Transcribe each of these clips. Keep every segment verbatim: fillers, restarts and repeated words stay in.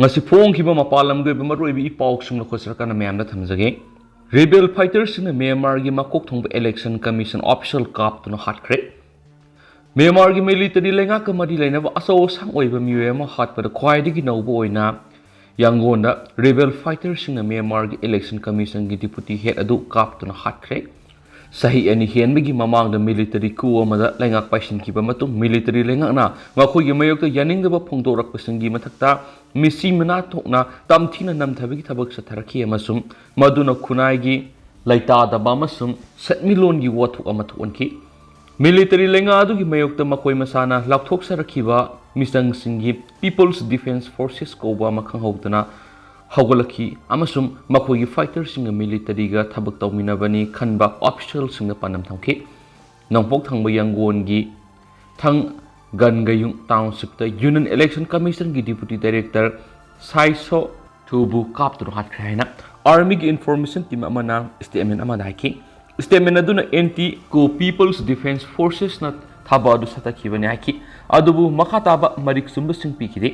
ꯉꯁꯤ ꯐꯣꯡꯈꯤꯕ ꯃꯄꯥꯟ ꯂꯝꯒꯤ ꯑꯣꯏꯕ ꯃꯔꯨꯑꯣꯏꯕ ꯏ ꯄꯥꯎꯁꯤꯡ ꯅꯈꯣꯏ ꯁꯔꯀꯥꯔꯅ ꯃꯌꯥꯝꯗ ꯊꯝꯖꯒꯦ꯫ Rebel fighterꯁꯤꯡꯅ ꯃ꯭ꯌꯥꯟꯃꯥꯔꯒꯤ ꯃꯀꯣꯛ ꯊꯣꯡꯕ election commission official ꯀꯥꯞꯇꯨꯅ ꯍꯥꯠꯈ꯭ꯔꯦ꯫ ꯃ꯭ꯌꯥꯟꯃꯥꯔꯒꯤ military ꯂꯩꯉꯥꯛꯀ ꯃꯔꯤ ꯂꯩꯅꯕ ꯑꯆꯧ ꯑꯁꯥꯡ ꯑꯣꯏꯕ ꯃꯤꯑꯣꯏ ꯑꯃ ꯍꯥꯠꯄꯗ ꯈ꯭ꯋꯥꯏꯗꯒꯤ ꯅꯧꯕ ꯑꯣꯏꯅ ꯌꯥꯡꯒꯣꯟꯗ rebel fighterꯁꯤꯡꯅ ꯃ꯭ꯌꯥꯟꯃꯥꯔꯒꯤ election commissionꯒꯤ deputy head ꯑꯗꯨ ꯀꯥꯞꯇꯨꯅ ꯍꯥꯠꯈ꯭ꯔꯦ꯫ ꯆꯍꯤ ꯑꯅꯤ ꯍꯦꯟꯕꯒꯤ ꯃꯃꯥꯡꯗ military coup ꯑꯃꯗ ꯂꯩꯉꯥꯛ ꯄꯥꯏꯁꯤꯟꯈꯤꯕ ꯃꯇꯨꯡ military ꯂꯩꯉꯥꯛꯅ ꯃꯈꯣꯏꯒꯤ ꯃꯥꯌꯣꯛꯇ ꯌꯥꯅꯤꯡꯗꯕ ꯐꯣꯡꯗꯣꯔꯛꯄꯁꯤꯡꯒꯤ ꯃꯊꯛꯇ ꯃꯤꯁꯤ ꯃꯅꯥ ꯊꯣꯛꯅ ꯇꯝꯊꯤꯅ ꯅꯝꯊꯕꯒꯤ ꯊꯕꯛ ꯆꯠꯊꯔꯛꯈꯤ ꯑꯃꯁꯨꯡ ꯃꯗꯨꯅ ꯈꯨꯟꯅꯥꯏꯒꯤ ꯂꯩꯇꯥꯗꯕ ꯑꯃꯁꯨꯡ ꯁꯦꯟꯃꯤꯠꯂꯣꯟꯒꯤ ꯋꯥꯊꯣꯛ ꯑꯃ ꯊꯣꯛꯍꯟꯈꯤ꯫ Military ꯂꯩꯉꯥꯛ ꯑꯗꯨꯒꯤ ꯃꯥꯌꯣꯛꯇ ꯃꯈꯣꯏ ꯃꯁꯥꯅ ꯂꯥꯎꯊꯣꯛꯆꯔꯛꯈꯤꯕ ꯃꯤꯆꯪꯁꯤꯡꯒꯤ People's Defence Forces ꯀꯧꯕ ꯑꯃ ꯈꯪꯍꯧꯗꯅ ꯍꯧꯒꯠꯂꯛꯈꯤ ꯑꯃꯁꯨꯡ ꯃꯈꯣꯏꯒꯤ fighterꯁꯤꯡꯒ militaryꯒ ꯊꯕꯛ ꯇꯧꯃꯤꯟꯅꯕꯅꯤ ꯈꯟꯕ officialꯁꯤꯡꯅ ꯄꯥꯟꯗꯝ ꯊꯝꯈꯤ꯫ ꯅꯣꯡꯄꯣꯛ ꯊꯪꯕ ꯌꯥꯡꯒꯣꯟꯒꯤ ꯊꯪ ꯒꯟꯒꯌꯨꯡ townshipꯇ Union Election Commissionꯒꯤ deputy director ꯁꯥꯏꯁꯣ ꯊꯨꯕꯨ ꯀꯥꯞꯇꯨꯅ ꯍꯥꯠꯈ꯭ꯔꯦ ꯍꯥꯏꯅ armyꯒꯤ information team ꯑꯃꯅ statement ꯑꯃꯗ ꯍꯥꯏꯈꯤ꯫ Statement ꯑꯗꯨꯅ anti coup People's Defence Forcesꯅ ꯊꯥꯕ ꯑꯗꯨ ꯁꯠꯊꯈꯤꯕꯅꯤ ꯍꯥꯏꯈꯤ꯫ ꯑꯗꯨꯕꯨ ꯃꯈꯥ ꯇꯥꯕ ꯃꯔꯤꯛ ꯆꯨꯝꯕꯁꯤꯡ ꯄꯤꯈꯤꯗꯦ꯫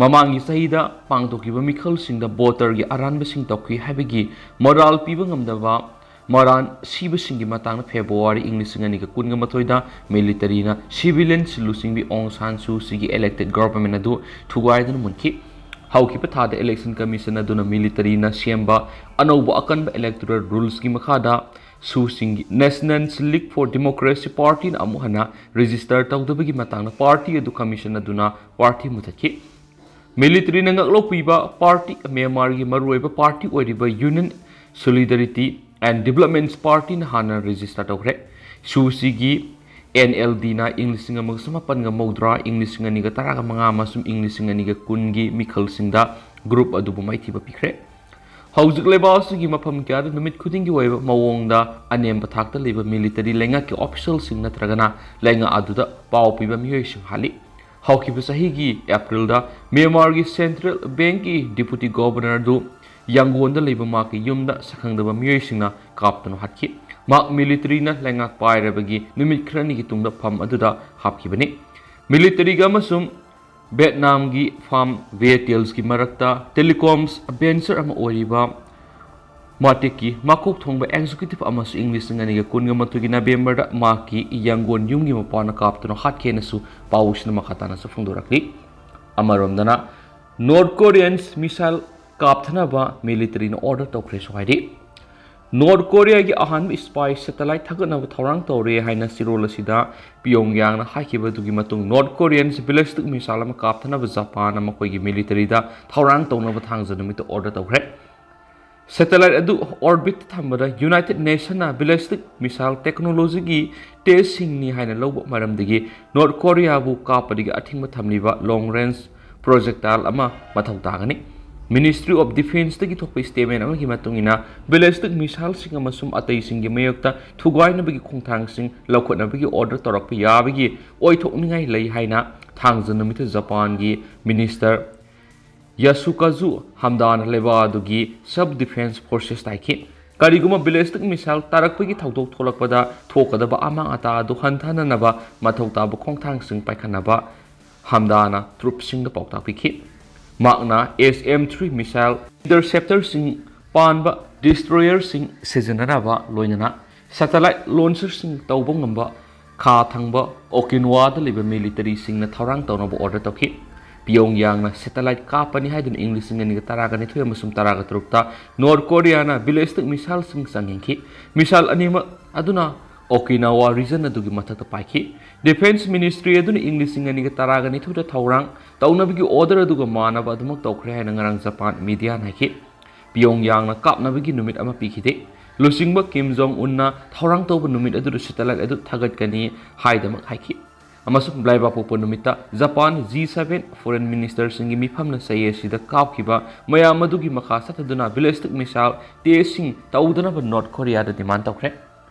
ꯃꯃꯥꯡꯒꯤ ꯆꯍꯤꯗ ꯄꯥꯡꯊꯣꯛꯈꯤꯕ ꯃꯤꯈꯜꯁꯤꯡꯗ voterꯒꯤ ꯑꯔꯥꯟꯕꯁꯤꯡ ꯇꯧꯈꯤ ꯍꯥꯏꯕꯒꯤ moral ꯄꯤꯕ ꯉꯝꯗꯕ ꯃꯔꯥꯟ ꯁꯤꯕꯁꯤꯡꯒꯤ ꯃꯇꯥꯡꯗ February ꯏꯪ ꯂꯤꯁꯤꯡ ꯑꯅꯤꯒ ꯀꯨꯟꯒ ꯃꯥꯊꯣꯏꯗ militaryꯅ civilian ꯂꯨꯆꯤꯡꯕꯤ ꯑꯣꯡ ꯁꯥꯟ ꯁꯨ ꯆꯤꯒꯤ elected government ꯑꯗꯨ ꯊꯨꯒꯥꯏꯗꯨꯅ ꯃꯨꯟꯈꯤ꯫ ꯍꯧꯈꯤꯕ ꯊꯥꯗ election commission ꯑꯗꯨꯅ militaryꯅ ꯁꯦꯝꯕ ꯑꯅꯧꯕ ꯑꯀꯟꯕ electoral rulesꯀꯤ ꯃꯈꯥꯗ ꯁꯨ ꯆꯤꯒꯤ National League for Democracy partyꯅ ꯑꯃꯨꯛ ꯍꯟꯅ register ꯇꯧꯗꯕꯒꯤ ꯃꯇꯥꯡꯗ party ꯑꯗꯨ commission ꯑꯗꯨꯅ party ꯃꯨꯊꯠꯈꯤ꯫ Militaryꯅ ꯉꯥꯛꯂꯧꯄꯤꯕ party, ꯃ꯭ꯌꯥꯟꯃꯥꯔꯒꯤ ꯃꯔꯨꯑꯣꯏꯕ party ꯑꯣꯏꯔꯤꯕ Union Solidarity and Development Partyꯅ ꯍꯥꯟꯅ register ꯇꯧꯈ꯭ꯔꯦ꯫ ꯁꯨ ꯆꯤꯒꯤ NLDꯅ ꯏꯪ ꯂꯤꯁꯤꯡ ꯑꯃꯒ ꯆꯃꯥꯄꯟꯒ ꯃꯧꯗ꯭ꯔꯥ, ꯏꯪ ꯂꯤꯁꯤꯡ ꯑꯅꯤꯒ ꯇꯔꯥꯃꯉꯥ ꯑꯃꯁꯨꯡ ꯏꯪ ꯂꯤꯁꯤꯡ ꯑꯅꯤꯒ ꯀꯨꯟꯒꯤ ꯃꯤꯈꯜꯁꯤꯡꯗ group ꯑꯗꯨꯕꯨ ꯃꯥꯏꯊꯤꯕ ꯄꯤꯈ꯭ꯔꯦ꯫ ꯍꯧꯖꯤꯛ ꯂꯩꯕꯥꯛ ꯑꯁꯤꯒꯤ ꯃꯐꯝ ꯀꯌꯥꯗ ꯅꯨꯃꯤꯠ ꯈꯨꯗꯤꯡꯒꯤ ꯑꯣꯏꯕ ꯃꯑꯣꯡꯗ ꯑꯅꯦꯝꯕ ꯊꯥꯛꯇ ꯂꯩꯕ military ꯂꯩꯉꯥꯛꯀꯤ officialꯁꯤꯡ ꯅꯠꯇ꯭ꯔꯒꯅ ꯂꯩꯉꯥꯛ ꯑꯗꯨꯗ ꯄꯥꯎ ꯄꯤꯕ ꯃꯤꯑꯣꯏꯁꯤꯡ ꯍꯥꯠꯂꯤ꯫ ꯍꯧꯈꯤꯕ ꯆꯍꯤꯒꯤ Aprilꯗ ꯃ꯭ꯌꯥꯟꯃꯥꯔꯒꯤ Central Bankꯀꯤ deputy governor ꯑꯗꯨ ꯌꯥꯡꯒꯣꯟꯗ ꯂꯩꯕ ꯃꯍꯥꯛꯀꯤ ꯌꯨꯝꯗ ꯁꯛꯈꯪꯗꯕ ꯃꯤꯑꯣꯏꯁꯤꯡꯅ ꯀꯥꯞꯇꯨꯅ ꯍꯥꯠꯈꯤ꯫ ꯃꯍꯥꯛ militaryꯅ ꯂꯩꯉꯥꯛ ꯄꯥꯏꯔꯕꯒꯤ ꯅꯨꯃꯤꯠ ꯈꯔꯅꯤꯒꯤ ꯇꯨꯡꯗ ꯐꯝ ꯑꯗꯨꯗ ꯍꯥꯞꯈꯤꯕꯅꯤ꯫ Militaryꯒ ꯑꯃꯁꯨꯡ ꯚꯦꯠꯅꯥꯝꯒꯤ ꯐꯥꯔꯝ ꯚꯦꯇꯦꯜꯁꯀꯤ ꯃꯔꯛꯇ ꯇꯦꯂꯤꯀꯣꯝꯁ ꯚꯦꯟꯆꯔ ꯑꯃ ꯑꯣꯏꯔꯤꯕ ꯃꯥꯇꯦꯛꯀꯤ ꯃꯀꯣꯛ ꯊꯣꯡꯕ ꯑꯦꯛꯖꯤꯀ꯭ꯌꯨꯇꯤꯚ ꯑꯃꯁꯨ ꯏꯪ ꯂꯤꯁꯤꯡ ꯑꯅꯤꯒ ꯀꯨꯟꯒ ꯃꯥꯊꯣꯏꯒꯤ ꯅꯕꯦꯝꯕꯔꯗ ꯃꯍꯥꯛꯀꯤ ꯌꯥꯡꯒꯣꯟ ꯌꯨꯝꯒꯤ ꯃꯄꯥꯟꯅ ꯀꯥꯞꯇꯨꯅ ꯍꯥꯠꯈꯤꯅꯁꯨ ꯄꯥꯎꯁꯤꯅ ꯃꯈꯥ ꯇꯥꯅꯁꯨ ꯐꯣꯡꯗꯣꯔꯛꯂꯤ꯫ ꯑꯃꯔꯣꯝꯗꯅ, ꯅꯣꯔꯠ ꯀꯣꯔꯤꯌꯟꯁ ꯃꯤꯁꯥꯏꯜ ꯀꯥꯞꯊꯅꯕ ꯃꯤꯂꯤꯇꯔꯤꯅ ꯑꯣꯔꯗꯔ ꯇꯧꯈ꯭ꯔꯦꯁꯨ ꯍꯥꯏꯔꯤ꯫ ꯅꯣꯔꯠ ꯀꯣꯔꯤꯌꯥꯒꯤ ꯑꯍꯥꯟꯕ ꯁ꯭ꯄꯥꯏ ꯁꯦꯇꯦꯂꯥꯏꯠ ꯊꯥꯒꯠꯅꯕ ꯊꯧꯔꯥꯡ ꯇꯧꯔꯦ ꯍꯥꯏꯅ ꯆꯤꯔꯣꯜ ꯑꯁꯤꯗ ꯄꯤꯌꯣꯡꯌꯥꯡꯅ ꯍꯥꯏꯈꯤꯕꯗꯨꯒꯤ ꯃꯇꯨꯡ, ꯅꯣꯔꯠ ꯀꯣꯔꯤꯌꯟꯁ ꯕꯦꯂꯤꯁꯇꯤꯛ ꯃꯤꯁꯥꯏꯜ ꯑꯃ ꯀꯥꯞꯊꯅꯕ ꯖꯄꯥꯟꯅ ꯃꯈꯣꯏꯒꯤ ꯃꯤꯂꯤꯇꯔꯤꯗ ꯊꯧꯔꯥꯡ ꯇꯧꯅꯕ ꯊꯥꯡꯖ ꯅꯨꯃꯤꯠꯇ ꯑꯣꯔꯗꯔ ꯇꯧꯈ꯭ꯔꯦ꯫ ꯁꯦꯇꯦꯂꯥꯏꯠ ꯑꯗꯨ ꯑꯣꯔꯕꯤꯠꯇ ꯊꯝꯕꯗ ꯌꯨꯅꯥꯏꯇꯦꯗ ꯅꯦꯁꯟꯅ ꯕꯦꯂꯤꯁꯇꯤꯛ ꯃꯤꯁꯥꯏꯜ ꯇꯦꯛꯅꯣꯂꯣꯖꯤꯒꯤ ꯇꯦꯁꯁꯤꯡꯅꯤ ꯍꯥꯏꯅ ꯂꯧꯕ ꯃꯔꯝꯗꯒꯤ ꯅꯣꯔꯠ ꯀꯣꯔꯤꯌꯥꯕꯨ ꯀꯥꯞꯄꯗꯒꯤ ꯑꯊꯤꯡꯕ ꯊꯝꯂꯤꯕ ꯂꯣꯡ ꯔꯦꯟꯖ ꯄ꯭ꯔꯣꯖꯦꯛꯇꯥꯏꯜ ꯑꯃ ꯃꯊꯧ ꯇꯥꯒꯅꯤ꯫ ꯃꯤꯅꯤꯁꯇ꯭ꯔꯤ ꯑꯣꯐ ꯗꯤꯐꯦꯟꯁꯇꯒꯤ ꯊꯣꯛꯄ ꯁ꯭ꯇꯦꯠꯃꯦꯟ ꯑꯃꯒꯤ ꯃꯇꯨꯡ ꯏꯟꯅ, ꯕꯦꯂꯤꯁꯇꯤꯛ ꯃꯤꯁꯥꯏꯜꯁꯤꯡ ꯑꯃꯁꯨꯡ ꯑꯇꯩꯁꯤꯡꯒꯤ ꯃꯥꯌꯣꯛꯇ ꯊꯨꯒꯥꯏꯅꯕꯒꯤ ꯈꯣꯡꯊꯥꯡꯁꯤꯡ ꯂꯧꯈꯠꯅꯕꯒꯤ ꯑꯣꯔꯗꯔ ꯇꯧꯔꯛꯄ ꯌꯥꯕꯒꯤ ꯑꯣꯏꯊꯣꯛꯅꯤꯡꯉꯥꯏ ꯂꯩ ꯍꯥꯏꯅ ꯊꯥꯡꯖ ꯅꯨꯃꯤꯠꯇ ꯖꯄꯥꯟꯒꯤ ꯃꯤꯅꯤꯁꯇꯔ ꯌꯥꯁꯨꯀꯥꯖꯨ ꯍꯝꯗꯥꯅ ꯂꯩꯕꯥꯛ ꯑꯗꯨꯒꯤ ꯁꯦꯜꯐ ꯗꯤꯐꯦꯟꯁ ꯐꯣꯔꯁꯦꯁꯇ ꯍꯥꯏꯈꯤ꯫ ꯀꯔꯤꯒꯨꯝꯕ ꯕꯦꯂꯤꯁꯇꯤꯛ ꯃꯤꯁꯥꯏꯜ ꯇꯥꯔꯛꯄꯒꯤ ꯊꯧꯗꯣꯛ ꯊꯣꯛꯂꯛꯄꯗ ꯊꯣꯛꯀꯗꯕ ꯑꯃꯥꯡ ꯑꯇꯥ ꯑꯗꯨ ꯍꯟꯊꯍꯟꯅꯕ ꯃꯊꯧ ꯇꯥꯕ ꯈꯣꯡꯊꯥꯡꯁꯤꯡ ꯄꯥꯏꯈꯠꯅꯕ ꯍꯝꯗꯥꯅ ꯇ꯭ꯔꯨꯞꯁꯤꯡꯗ ꯄꯥꯎꯇꯥꯛ ꯄꯤꯈꯤ꯫ ꯃꯍꯥꯛꯅ ꯑꯦꯁ ꯑꯦꯝ ꯊ꯭ꯔꯤ ꯃꯤꯁꯥꯏꯜ ꯏꯟꯇꯔꯁꯦꯞꯇꯔꯁꯤꯡ ꯄꯥꯟꯕ ꯗꯤꯁꯇ꯭ꯔꯣꯌꯔꯁꯤꯡ ꯁꯤꯖꯤꯟꯅꯅꯕ, ꯂꯣꯏꯅꯅ ꯁꯦꯇꯦꯂꯥꯏꯠ ꯂꯣꯟꯆꯔꯁꯤꯡ ꯇꯧꯕ ꯉꯝꯕ ꯈꯥ ꯊꯪꯕ ꯑꯣꯀꯤꯅꯋꯥꯗ ꯂꯩꯕ ꯃꯤꯂꯤꯇꯔꯤꯁꯤꯡꯅ ꯊꯧꯔꯥꯡ ꯇꯧꯅꯕ ꯑꯣꯔꯗꯔ ꯇꯧꯈꯤ꯫ ꯄꯤꯌꯣꯡꯌꯥꯡꯅ ꯁꯦꯇꯦꯂꯥꯏꯠ ꯀꯥꯞꯄꯅꯤ ꯍꯥꯏꯗꯨꯅ ꯏꯪ ꯂꯤꯁꯤꯡ ꯑꯅꯤꯒ ꯇꯔꯥꯒ ꯅꯤꯊꯣꯏ ꯑꯃꯁꯨꯡ ꯇꯔꯥꯒ ꯇꯔꯨꯛꯇ ꯅꯣꯔꯠ ꯀꯣꯔꯤꯌꯥꯅ ꯕꯦꯂꯤꯁꯇꯤꯛ ꯃꯤꯁꯥꯏꯜꯁꯤꯡ ꯆꯪꯍꯟꯈꯤ꯫ ꯃꯤꯁꯥꯏꯜ ꯑꯅꯤꯃꯛ ꯑꯗꯨꯅ ꯑꯣꯀꯤꯅꯥꯋꯥ ꯔꯤꯖꯟ ꯑꯗꯨꯒꯤ ꯃꯊꯛꯇ ꯄꯥꯏꯈꯤ꯫ ꯗꯤꯐꯦꯟꯁ ꯃꯤꯅꯤꯁꯇ꯭ꯔꯤ ꯑꯗꯨꯅ ꯏꯪ ꯂꯤꯁꯤꯡ ꯑꯅꯤꯒ ꯇꯔꯥꯒ ꯅꯤꯊꯣꯏꯗ ꯊꯧꯔꯥꯡ ꯇꯧꯅꯕꯒꯤ ꯑꯣꯔꯗꯔ ꯑꯗꯨꯒ ꯃꯥꯟꯅꯕ ꯑꯗꯨꯃꯛ ꯇꯧꯈ꯭ꯔꯦ ꯍꯥꯏꯅ ꯉꯔꯥꯡ ꯖꯄꯥꯟ ꯃꯤꯗꯤꯌꯥꯅ ꯍꯥꯏꯈꯤ꯫ ꯄꯤꯌꯣꯡꯌꯥꯡꯅ ꯀꯥꯞꯅꯕꯒꯤ ꯅꯨꯃꯤꯠ ꯑꯃ ꯄꯤꯈꯤꯗꯦ꯫ ꯂꯨꯆꯤꯡꯕ ꯀꯤꯝ ꯖꯣꯡ ꯎꯟꯅ ꯊꯧꯔꯥꯡ ꯇꯧꯕ ꯅꯨꯃꯤꯠ ꯑꯗꯨꯗ ꯁꯦꯇꯦꯂꯥꯏꯠ ꯑꯗꯨ ꯊꯥꯒꯠꯀꯅꯤ ꯍꯥꯏꯗꯃꯛ ꯍꯥꯏꯈꯤ꯫ ꯑꯃꯁꯨꯡ ꯂꯩꯕꯥꯛꯄꯣꯛꯄ ꯅꯨꯃꯤꯠꯇ ꯖꯄꯥꯟ ꯖꯤ ꯁꯚꯦꯟ ꯐꯣꯔꯦꯟ ꯃꯤꯅꯤꯁꯇꯔꯁꯤꯡꯒꯤ ꯃꯤꯐꯝꯅ ꯆꯌꯦꯠꯁꯤꯗ ꯀꯥꯞꯈꯤꯕ ꯃꯌꯥꯝ ꯑꯗꯨꯒꯤ ꯃꯈꯥ ꯆꯠꯊꯗꯨꯅ ꯕꯦꯂꯤꯁꯇꯤꯛ ꯃꯤꯁꯥꯏꯜ ꯇꯦꯁꯁꯤꯡ ꯇꯧꯗꯅꯕ ꯅꯣꯔꯠ ꯀꯣꯔꯤꯌꯥꯗ ꯗꯤꯃꯥꯟ ꯇꯧꯈ꯭ꯔꯦ꯫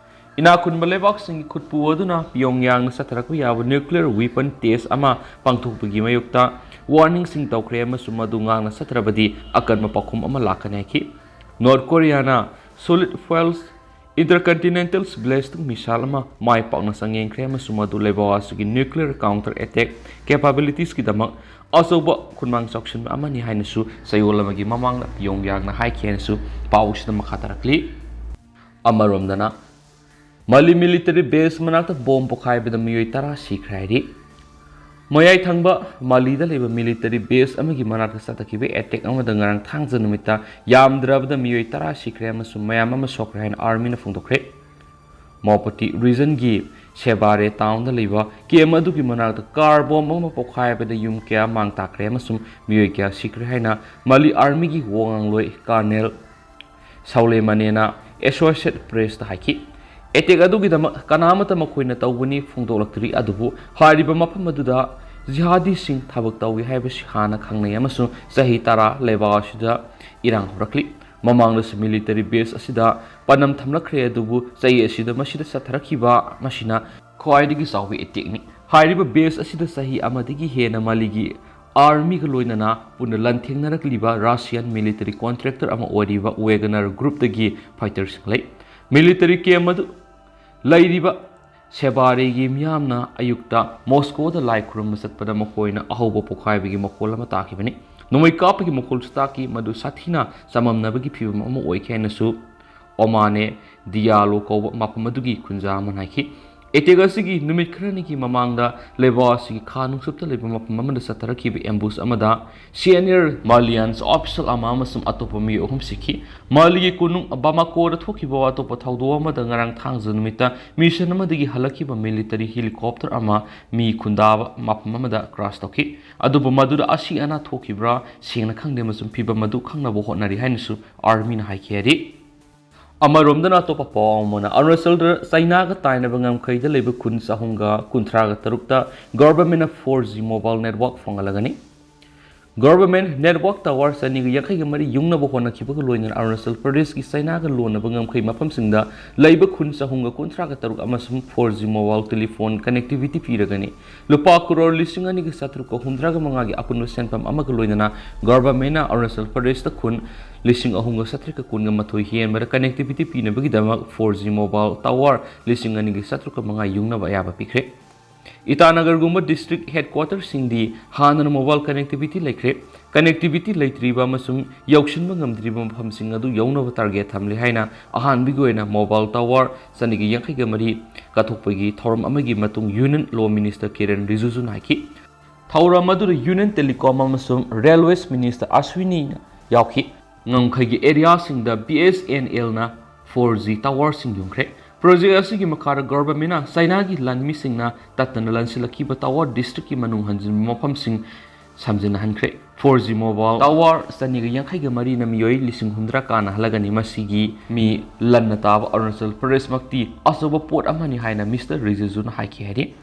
ꯏꯅꯥꯛ ꯈꯨꯟꯕ ꯂꯩꯕꯥꯛꯁꯤꯡꯒꯤ ꯈꯨꯠꯄꯨ ꯑꯗꯨꯅ ꯄꯤꯌꯣꯡꯌꯥꯡꯅ ꯆꯠꯊꯔꯛꯄ ꯌꯥꯕ ꯅ꯭ꯌꯨꯀ꯭ꯂꯤꯌꯔ ꯋꯤꯄꯟ ꯇꯦꯁ ꯑꯃ ꯄꯥꯡꯊꯣꯛꯄꯒꯤ ꯃꯥꯌꯣꯛꯇ ꯋꯥꯔꯅꯤꯡꯁꯤꯡ ꯇꯧꯈ꯭ꯔꯦ ꯑꯃꯁꯨꯡ ꯃꯗꯨ ꯉꯥꯛꯅ ꯆꯠꯊꯔꯕꯗꯤ ꯑꯀꯟꯕ ꯄꯥꯎꯈꯨꯝ ꯑꯃ ꯂꯥꯛꯀꯅꯤ ꯍꯥꯏꯈꯤ꯫ ꯅꯣꯔꯠ ꯀꯣꯔꯤꯌꯥꯅ solid fuels Intercontinental Ballistic Missile ꯑꯃ ꯃꯥꯏ ꯄꯥꯛꯅ ꯆꯥꯡꯌꯦꯡꯈ꯭ꯔꯦ ꯑꯃꯁꯨꯡ ꯃꯗꯨ ꯂꯩꯕꯥꯛ ꯑꯁꯤꯒꯤ nuclear counter attack capabilitiesꯀꯤꯗꯃꯛ ꯑꯆꯧꯕ ꯈꯨꯠꯃꯥꯡ ꯆꯥꯎꯁꯤꯟꯕ ꯑꯃꯅꯤ ꯍꯥꯏꯅꯁꯨ ꯆꯌꯣꯜ ꯑꯃꯒꯤ ꯃꯃꯥꯡꯗ ꯄꯤꯌꯣꯡꯌꯥꯡꯅ ꯍꯥꯏꯈꯤ ꯍꯥꯏꯅꯁꯨ ꯄꯥꯎꯁꯤꯗ ꯃꯈꯥ ꯇꯥꯔꯛꯂꯤ꯫ ꯑꯃꯔꯣꯝꯗꯅ, ꯃꯥꯂꯤ military base ꯃꯅꯥꯛꯇ ꯕꯣꯝ ꯄꯣꯈꯥꯏꯕꯗ ꯃꯤꯑꯣꯏ ꯇꯔꯥ ꯁꯤꯈ꯭ꯔꯦ ꯍꯥꯏꯔꯤ꯫ ꯃꯌꯥꯏ ꯊꯪꯕ ꯃꯥꯂꯤꯗ ꯂꯩꯕ military base ꯑꯃꯒꯤ ꯃꯅꯥꯛꯇ ꯆꯠꯊꯈꯤꯕ attack ꯑꯃꯗ ꯉꯔꯥꯡ ꯊꯥꯡꯖ ꯅꯨꯃꯤꯠꯇ ꯌꯥꯝꯗ꯭ꯔꯕꯗ ꯃꯤꯑꯣꯏ ꯇꯔꯥ ꯁꯤꯈ꯭ꯔꯦ ꯑꯃꯁꯨꯡ ꯃꯌꯥꯝ ꯑꯃ ꯁꯣꯛꯈ꯭ꯔꯦ ꯍꯥꯏꯅ armyꯅ ꯐꯣꯡꯗꯣꯛꯈ꯭ꯔꯦ꯫ Mopti regionꯒꯤ Sebare townꯗ ꯂꯩꯕ camp ꯑꯗꯨꯒꯤ ꯃꯅꯥꯛꯇ car bomb ꯑꯃ ꯄꯣꯈꯥꯏꯕꯗ ꯌꯨꯝ ꯀꯌꯥ ꯃꯥꯡ ꯇꯥꯛꯈ꯭ꯔꯦ ꯑꯃꯁꯨꯡ ꯃꯤꯑꯣꯏ ꯀꯌꯥ ꯁꯤꯈ꯭ꯔꯦ ꯍꯥꯏꯅ ꯃꯥꯂꯤ armyꯒꯤ ꯋꯥ ꯉꯥꯡꯂꯣꯏ Colonel ꯁꯥꯎꯂꯦꯃꯥꯅꯦꯅ Associated Pressꯇ ꯍꯥꯏꯈꯤ꯫ Attack ꯑꯗꯨꯒꯤꯗꯃꯛ ꯀꯅꯥ ꯑꯃꯠꯇ ꯃꯈꯣꯏꯅ ꯇꯧꯕꯅꯤ ꯐꯣꯡꯗꯣꯛꯂꯛꯇ꯭ꯔꯤ, ꯑꯗꯨꯕꯨ ꯍꯥꯏꯔꯤꯕ ꯃꯐꯝ ꯑꯗꯨꯗ ꯖꯤꯍꯥꯗꯤꯁꯤꯡ ꯊꯕꯛ ꯇꯧꯏ ꯍꯥꯏꯕꯁꯤ ꯍꯥꯟꯅ ꯈꯪꯅꯩ ꯑꯃꯁꯨꯡ ꯆꯍꯤ ꯇꯔꯥ ꯂꯩꯕꯥꯛ ꯑꯁꯤꯗ ꯏꯔꯥꯡ ꯍꯧꯔꯛꯂꯤ꯫ ꯃꯃꯥꯡꯗꯁꯨ military base ꯑꯁꯤꯗ ꯄꯅꯝ ꯊꯝꯂꯛꯈ꯭ꯔꯦ, ꯑꯗꯨꯕꯨ ꯆꯍꯤ ꯑꯁꯤꯗ ꯃꯁꯤꯗ ꯆꯠꯊꯔꯛꯈꯤꯕ ꯃꯁꯤꯅ ꯈ꯭ꯋꯥꯏꯗꯒꯤ ꯆꯥꯎꯕ attackꯅꯤ꯫ ꯍꯥꯏꯔꯤꯕ base ꯑꯁꯤꯗ ꯆꯍꯤ ꯑꯃꯗꯒꯤ ꯍꯦꯟꯅ ꯃꯥꯂꯤꯒꯤ armyꯒ ꯂꯣꯏꯅꯅ ꯄꯨꯟꯅ ꯂꯥꯟꯊꯦꯡꯅꯔꯛꯂꯤꯕ Russian military contractor ꯑꯃ ꯑꯣꯏꯔꯤꯕ Wagner groupꯇꯒꯤ fighterꯁꯤꯡ ꯂꯩ꯫ Military camp ꯑꯗꯨ ꯂꯩꯔꯤꯕ Sebareꯒꯤ ꯃꯤꯌꯥꯝꯅ ꯑꯌꯨꯛꯇ Moscowꯗ ꯂꯥꯏ ꯈꯨꯔꯨꯝꯕ ꯆꯠꯄꯗ ꯃꯈꯣꯏꯅ ꯑꯍꯧꯕ ꯄꯣꯈꯥꯏꯕꯒꯤ ꯃꯈꯣꯜ ꯑꯃ ꯇꯥꯈꯤꯕꯅꯤ꯫ ꯅꯣꯡꯃꯩ ꯀꯥꯞꯄꯒꯤ ꯃꯈꯣꯜꯁꯨ ꯇꯥꯈꯤ, ꯃꯗꯨ ꯁꯥꯊꯤꯅ ꯆꯃꯝꯅꯕꯒꯤ ꯐꯤꯚꯝ ꯑꯃ ꯑꯣꯏꯈꯤ ꯍꯥꯏꯅꯁꯨ ꯑꯣꯃꯥꯅꯦ ꯗꯤꯌꯥꯂꯣ ꯀꯧꯕ ꯃꯐꯝ ꯑꯗꯨꯒꯤ ꯈꯨꯟꯖꯥ ꯑꯃꯅ ꯍꯥꯏꯈꯤ꯫ Attack ꯑꯁꯤꯒꯤ ꯅꯨꯃꯤꯠ ꯈꯔꯅꯤꯒꯤ ꯃꯃꯥꯡꯗ ꯂꯩꯕꯥꯛ ꯑꯁꯤꯒꯤ ꯈꯥ ꯅꯣꯡꯆꯨꯞꯇ ꯂꯩꯕ ꯃꯐꯝ ꯑꯃꯗ ꯆꯠꯊꯔꯛꯈꯤꯕ ambush ꯑꯃꯗ senior Malian official ꯑꯃ ꯑꯃꯁꯨꯡ ꯑꯇꯣꯞꯄ ꯃꯤꯑꯣꯏ ꯑꯍꯨꯝ ꯁꯤꯈꯤ꯫ ꯃꯥꯂꯤꯒꯤ ꯀꯣꯅꯨꯡ ꯕꯥꯃꯥꯀꯣꯗ ꯊꯣꯛꯈꯤꯕ ꯑꯇꯣꯞꯄ ꯊꯧꯗꯣꯛ ꯑꯃꯗ ꯉꯔꯥꯡ ꯊꯥꯡꯖ ꯅꯨꯃꯤꯠꯇ mission ꯑꯃꯗꯒꯤ ꯍꯜꯂꯛꯈꯤꯕ military helicopter ꯑꯃ ꯃꯤ ꯈꯨꯟꯗꯥꯕ ꯃꯐꯝ ꯑꯃꯗ crash ꯇꯧꯈꯤ꯫ ꯑꯗꯨꯕꯨ ꯃꯗꯨꯗ ꯑꯁꯤ ꯑꯅꯥ ꯊꯣꯛꯈꯤꯕ꯭ꯔꯥ ꯁꯦꯡꯅ ꯈꯪꯗꯦ ꯑꯃꯁꯨꯡ ꯐꯤꯚꯝ ꯑꯗꯨ ꯈꯪꯅꯕ ꯍꯣꯠꯅꯔꯤ ꯍꯥꯏꯅꯁꯨ armyꯅ ꯍꯥꯏꯈꯤ ꯍꯥꯏꯔꯤ꯫ ꯑꯃꯔꯣꯝꯗꯅ ꯑꯇꯣꯞꯄ ꯄꯥꯎ ꯑꯃꯅ, ꯑꯔꯨꯅꯥꯆꯜꯗ ꯆꯩꯅꯥꯒ ꯇꯥꯏꯅꯕ ꯉꯝꯈꯩꯗ ꯂꯩꯕ ꯈꯨꯟ ꯆꯍꯨꯝꯒ ꯀꯨꯟꯊ꯭ꯔꯥꯒ ꯇꯔꯨꯛꯇ governmentꯅ four G mobile network ꯐꯪꯍꯜꯂꯒꯅꯤ꯫ Government Network Tower ꯆꯅꯤꯒ ꯌꯥꯡꯈꯩꯒ ꯃꯔꯤ ꯌꯨꯡꯅꯕ ꯍꯣꯠꯅꯈꯤꯕꯒ ꯂꯣꯏꯅꯅ ꯑꯔꯨꯅꯥꯆꯜ ꯄ꯭ꯔꯗꯦꯁꯀꯤ ꯆꯩꯅꯥꯒ ꯂꯣꯟꯅꯕ ꯉꯝꯈꯩ ꯃꯐꯝꯁꯤꯡꯗ ꯂꯩꯕ ꯈꯨꯟ ꯆꯍꯨꯝꯒ ꯀꯨꯟꯊ꯭ꯔꯥꯒ ꯇꯔꯨꯛ ꯑꯃꯁꯨꯡ four G mobile telephone connectivity ꯄꯤꯔꯒꯅꯤ꯫ ꯂꯨꯄꯥ ꯀ꯭ꯔꯣꯔ ꯂꯤꯁꯤꯡ ꯑꯅꯤꯒ ꯆꯥꯇ꯭ꯔꯨꯛꯀ ꯍꯨꯝꯗ꯭ꯔꯥꯒ ꯃꯉꯥꯒꯤ ꯑꯄꯨꯟꯕ ꯁꯦꯟꯐꯝ ꯑꯃꯒ ꯂꯣꯏꯅꯅ governmentꯅ ꯑꯔꯨꯅꯥꯆꯜ ꯄ꯭ꯔꯗꯦꯁꯇ ꯈꯨꯟ ꯂꯤꯁꯤꯡ ꯑꯍꯨꯝꯒ ꯆꯥꯇ꯭ꯔꯦꯠꯀ ꯀꯨꯟꯒ ꯃꯥꯊꯣꯏ ꯍꯦꯟꯕꯗ connectivity ꯄꯤꯅꯕꯒꯤꯗꯃꯛ four G mobile tower ꯂꯤꯁꯤꯡ ꯑꯅꯤꯒ ꯆꯥꯇ꯭ꯔꯨꯛꯀ ꯃꯉꯥ ꯌꯨꯡꯅꯕ ꯑꯌꯥꯕ ꯄꯤꯈ꯭ꯔꯦ꯫ ꯏꯇꯥꯅꯒꯔꯒꯨꯝꯕ district headquarterꯁꯤꯡꯗꯤ ꯍꯥꯟꯅꯅ mobile connectivity ꯂꯩꯈ꯭ꯔꯦ꯫ Connectivity ꯂꯩꯇ꯭ꯔꯤꯕ ꯑꯃꯁꯨꯡ ꯌꯧꯁꯤꯟꯕ ꯉꯝꯗ꯭ꯔꯤꯕ ꯃꯐꯝꯁꯤꯡ ꯑꯗꯨ ꯌꯧꯅꯕ target ꯊꯝꯂꯤ ꯍꯥꯏꯅ ꯑꯍꯥꯟꯕꯒꯤ ꯑꯣꯏꯅ mobile tower ꯆꯅꯤꯒ ꯌꯥꯡꯈꯩꯒ ꯃꯔꯤ ꯀꯠꯊꯣꯛꯄꯒꯤ ꯊꯧꯔꯝ ꯑꯃꯒꯤ ꯃꯇꯨꯡ Union Law Minister Kiren ꯔꯤꯖꯤꯖꯨꯅ ꯍꯥꯏꯈꯤ꯫ ꯊꯧꯔꯝ ꯑꯗꯨꯗ Union Telecom ꯑꯃꯁꯨꯡ Railways Minister ꯑꯁ꯭ꯋꯤꯅꯤꯅ ꯌꯥꯎꯈꯤ꯫ ꯉꯝꯈꯩꯒꯤ areaꯁꯤꯡꯗ BSNLꯅ four G towerꯁꯤꯡ ꯌꯨꯡꯈ꯭ꯔꯦ꯫ Project ꯑꯁꯤꯒꯤ ꯃꯈꯥꯗ governmentꯅ ꯆꯩꯅꯥꯒꯤ ꯂꯥꯟꯃꯤꯁꯤꯡꯅ ꯇꯠꯇꯅ ꯂꯥꯟꯁꯤꯜꯂꯛꯈꯤꯕ tower districtꯀꯤ ꯃꯅꯨꯡ ꯍꯟꯖꯤꯟꯕ ꯃꯐꯝꯁꯤꯡ ꯁꯝꯖꯤꯟꯅꯍꯟꯈ꯭ꯔꯦ꯫ Four G mobile tower ꯆꯅꯤꯒ ꯌꯥꯡꯈꯩꯒ ꯃꯔꯤꯅ ꯃꯤꯑꯣꯏ ꯂꯤꯁꯤꯡ ꯍꯨꯝꯗ꯭ꯔꯥ ꯀꯥꯟꯅꯍꯜꯂꯒꯅꯤ꯫ ꯃꯁꯤꯒꯤ ꯃꯤ ꯂꯟꯅ ꯇꯥꯕ ꯑꯔꯨꯅꯥꯆꯜ ꯄ꯭ꯔꯗꯦꯁꯃꯛꯇꯤ ꯑꯆꯧꯕ ꯄꯣꯠ ꯑꯃꯅꯤ ꯍꯥꯏꯅ Mister ꯔꯤꯖꯤꯖꯨꯅ ꯍꯥꯏꯈꯤ ꯍꯥꯏꯔꯤ꯫